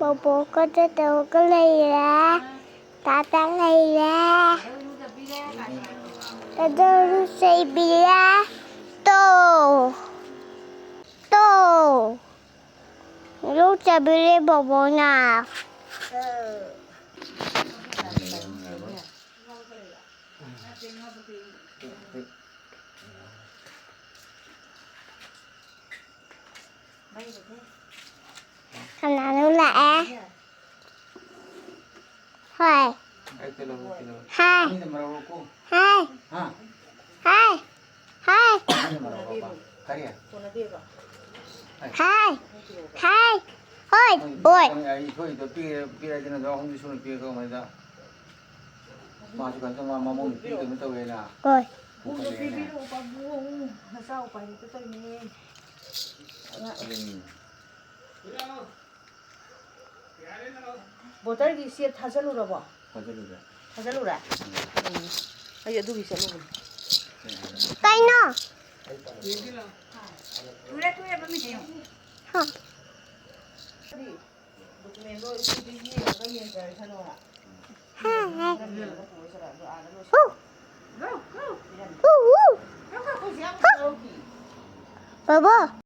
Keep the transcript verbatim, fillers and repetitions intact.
ꯕꯣꯕꯣꯛꯀ ꯇꯥꯇꯣꯒ ꯂꯩꯔꯦ꯫ ꯇꯥꯇꯥ ꯂꯩꯔꯦ꯫ ꯇꯥꯇꯣ ꯏꯔꯨꯖꯕꯤꯔꯦ꯫ ꯇꯣ꯫ ꯇꯣ꯫ ꯏꯔꯨꯖꯕꯤꯔꯦ ꯕꯣꯕꯣꯛꯅ꯫ ꯀꯅꯥꯅꯣ ꯂꯥꯛꯑꯦ? ꯍꯣꯏ꯫ ꯍꯥꯏ꯫ ꯍꯥꯏ꯫ ꯍꯥꯏ꯫ ꯍꯥꯏ꯫ ꯍꯥꯏ꯫ ꯍꯥꯏ꯫ ꯍꯣꯏ꯫ ꯍꯣꯏ꯫ ꯃꯥꯁꯨ ꯀꯩꯅꯣ ꯇꯧ-, ꯃꯥ ꯃꯃꯧ ꯅꯨꯄꯤ ꯀꯩꯅꯣ ꯇꯧꯋꯦꯅ꯫ ꯍꯣꯏ꯫ ꯄꯨꯈꯠꯂꯦꯅ꯫ ꯄꯤꯕꯤꯔꯛꯑꯣ ꯄꯥꯕꯨꯡ, ꯅꯆꯥ ꯎꯄꯥꯏ ꯂꯩꯇ ꯇꯧꯔꯤꯅꯦ꯫ ꯑꯗꯨꯅꯤ꯫ ꯕꯣꯇꯔꯒꯤ ꯁꯦꯠ ꯊꯥꯖꯜꯂꯨꯔꯕꯣ? ꯊꯥꯖꯜꯂꯨꯔꯦ꯫ ꯊꯥꯖꯜꯂꯨꯔꯦ? ꯎꯝ꯫ ꯑꯩ ꯑꯗꯨꯒꯤ ꯆꯠꯂꯨꯕꯅꯤ꯫ ꯀꯩꯅꯣ? ꯊꯨꯔꯦ, ꯊꯨꯔꯦ, ꯃꯃꯤꯠ ꯌꯦꯡꯉꯣ꯫ ꯍꯥ꯫ ꯗꯣꯀꯨꯃꯦꯟꯗꯣ ꯁꯤꯗꯤ ꯌꯦꯡꯉꯒ ꯌꯦꯡꯖꯔꯁꯅꯣꯅ꯫ ꯍꯥ, ꯍꯥ꯫ ꯅꯪ ꯌꯦꯡꯉꯒ ꯄꯨꯔ ꯆꯠꯂꯣ, ꯑꯗꯣ ꯑꯥꯗ ꯂꯣꯏꯁꯜꯂꯣ꯫ ꯍꯨ꯫ ꯄꯤꯔꯝꯃꯦ꯫ ꯍꯨ, ꯍꯨ꯫ ꯅꯪ ꯀꯛꯄꯁꯦ ꯌꯥꯝ ꯍꯨ꯫ ꯂꯧꯈꯤ꯫ ꯕꯣꯕꯣ꯫